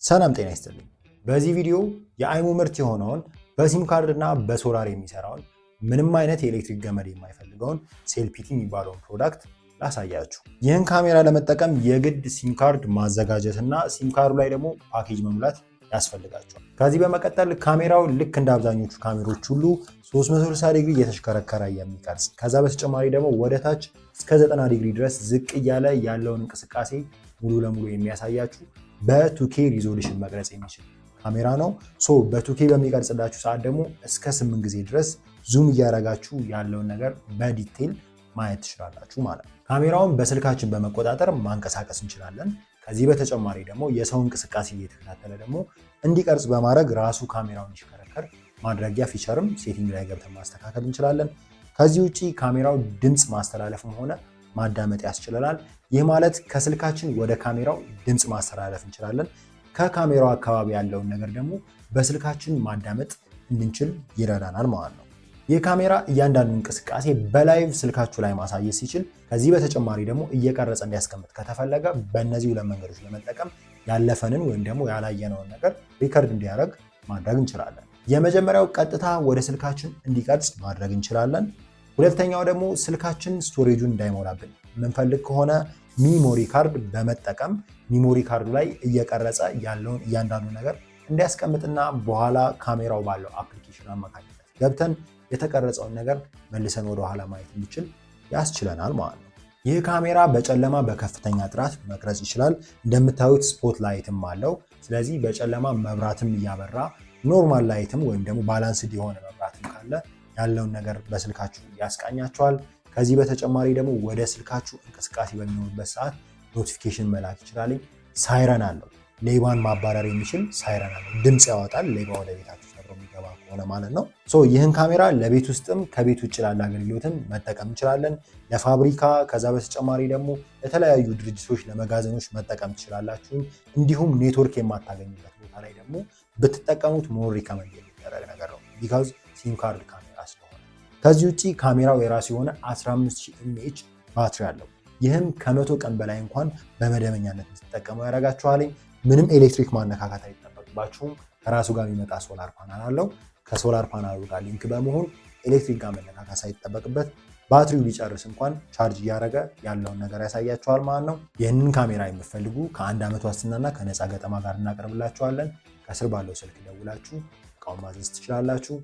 ሰላም ጤና ይስጥልኝ። በዚህ ቪዲዮ የአይሙ ምርት የሆነውን በሲም ካርድ እና በሶላር የሚሰራውን፣ ምንም አይነት የኤሌክትሪክ ገመድ የማይፈልገውን ሴልፒቲ የሚባለውን product ላሳያችሁ። ይህን ካሜራ ለመጠቀም የግድ ሲም ካርድ ማዘጋጀት እና ሲም ካርዱ ላይ ደግሞ ፓኬጅ መሙላት ያስፈልጋችኋል። ከዚህ በመቀጠል ካሜራው ልክ እንደ አብዛኞቹ ካሜሮች ሁሉ 360 ዲግሪ እየተሽከረከረ የሚቀርጽ፣ ከዛ በተጨማሪ ደግሞ ወደ ታች እስከ 90 ዲግሪ ድረስ ዝቅ እያለ ያለውን እንቅስቃሴ ሙሉ ለሙሉ የሚያሳያችሁ፣ በ 2K resolution መቅረጽ የሚችል ካሜራ ነው። So በ 2K በሚቀርጽላችሁ ሰዓት ደግሞ እስከ 8 ጊዜ ድረስ zoom እያደረጋችሁ ያለውን ነገር በ detail ማየት ትችላላችሁ ማለት ነው። ካሜራውን በስልካችን በመቆጣጠር ማንቀሳቀስ እንችላለን። ከዚህ በተጨማሪ ደግሞ የሰው እንቅስቃሴ እየተከታተለ ደግሞ እንዲቀርጽ በማድረግ ራሱ ካሜራው እንዲሽከረከር ማድረጊያ feature ም setting ላይ ገብተን ማስተካከል እንችላለን። ከዚህ ውጪ ካሜራው ድምፅ ማስተላለፍም ሆነ ማዳመጥ ያስችለናል። ይህ ማለት ከስልካችን ወደ ካሜራው ድምፅ ማስተላለፍ እንችላለን። ከካሜራው አካባቢ ያለውን ነገር ደግሞ በስልካችን ማዳመጥ እንድንችል ይረዳናል ማለት ነው። ይህ ካሜራ እያንዳንዱ እንቅስቃሴ በ live ስልካችሁ ላይ ማሳየት ሲችል፣ ከዚህ በተጨማሪ ደግሞ እየቀረጸ እንዲያስቀምጥ ከተፈለገ በእነዚህ ሁለት መንገዶች ለመጠቀም ያለፈንን ወይም ደግሞ ያላየነውን ነገር record እንዲያደርግ ማድረግ እንችላለን። የመጀመሪያው ቀጥታ ወደ ስልካችን እንዲቀርጽ ማድረግ እንችላለን። ሁለተኛው ደግሞ ስልካችን storage ኡን እንዳይሞላብን የምንፈልግ ከሆነ memory card በመጠቀም memory card ኡ ላይ እየቀረጸ ያለውን እያንዳንዱ ነገር እንዲያስቀምጥና በኋላ ካሜራው ባለው application አማካኝነት ገብተን የተቀረጸውን ነገር መልሰን ወደኋላ ማየት እንዲችል ያስችለናል ማለት ነው። ይህ ካሜራ በጨለማ በከፍተኛ ጥራት መቅረጽ ይችላል። እንደምታዩት spot light ም አለው። ስለዚህ በጨለማ መብራትም እያበራ፣ normal light ም ወይም ደግሞ balanced የሆነ መብራትም ካለ ያለውን ነገር በስልካችሁ ያስቃኛችኋል። ከዚህ በተጨማሪ ደግሞ ወደ ስልካችሁ እንቅስቃሴ በሚኖርበት ሰዓት notification መላክ ይችላል። ሳይረን አለው። ሌባን ማባረር የሚችል ሳይረን አለው። ድምፅ ያወጣል ሌባ ወደ ቤታችሁ ሰብሮ የሚገባ ከሆነ ማለት ነው። So ይህን ካሜራ ለቤት ውስጥም ከቤት ውጭ ላለ አገልግሎትም መጠቀም እንችላለን። ለፋብሪካ፣ ከዛ በተጨማሪ ደግሞ ለተለያዩ ድርጅቶች፣ ለመጋዘኖች መጠቀም ትችላላችሁ። እንዲሁም ኔትወርክ የማታገኙበት ቦታ ላይ ደግሞ ብትጠቀሙት more recommend የሚደረግ ነገር ነው፣ because ሲም ካርድ ካሜራ ስለሆነ። ከዚህ ውጭ ካሜራው የራሱ የሆነ 15000 mAh ባትሪ አለው። ይህም ከ100 ቀን በላይ እንኳን በመደበኛነት እንድትጠቀሙ ያደርጋችኋል። ምንም ኤሌክትሪክ ማነካካት አይጠበቅባችሁም። ከራሱ ጋር የሚመጣ solar panel አለው። ከ solar panel ኡ ጋር link በመሆን ኤሌክትሪክ ጋር መነካካት ሳይጠበቅበት ባትሪው ቢጨርስ እንኳን charge እያደረገ ያለውን ነገር ያሳያችኋል ማለት ነው። ይህንን ካሜራ የምትፈልጉ ከ1 ዓመት ዋስትናና ከነፃ ገጠማ ጋር እናቀርብላችኋለን። ከስር ባለው ስልክ ደውላችሁ እቃውን ማዘዝ ትችላላችሁ።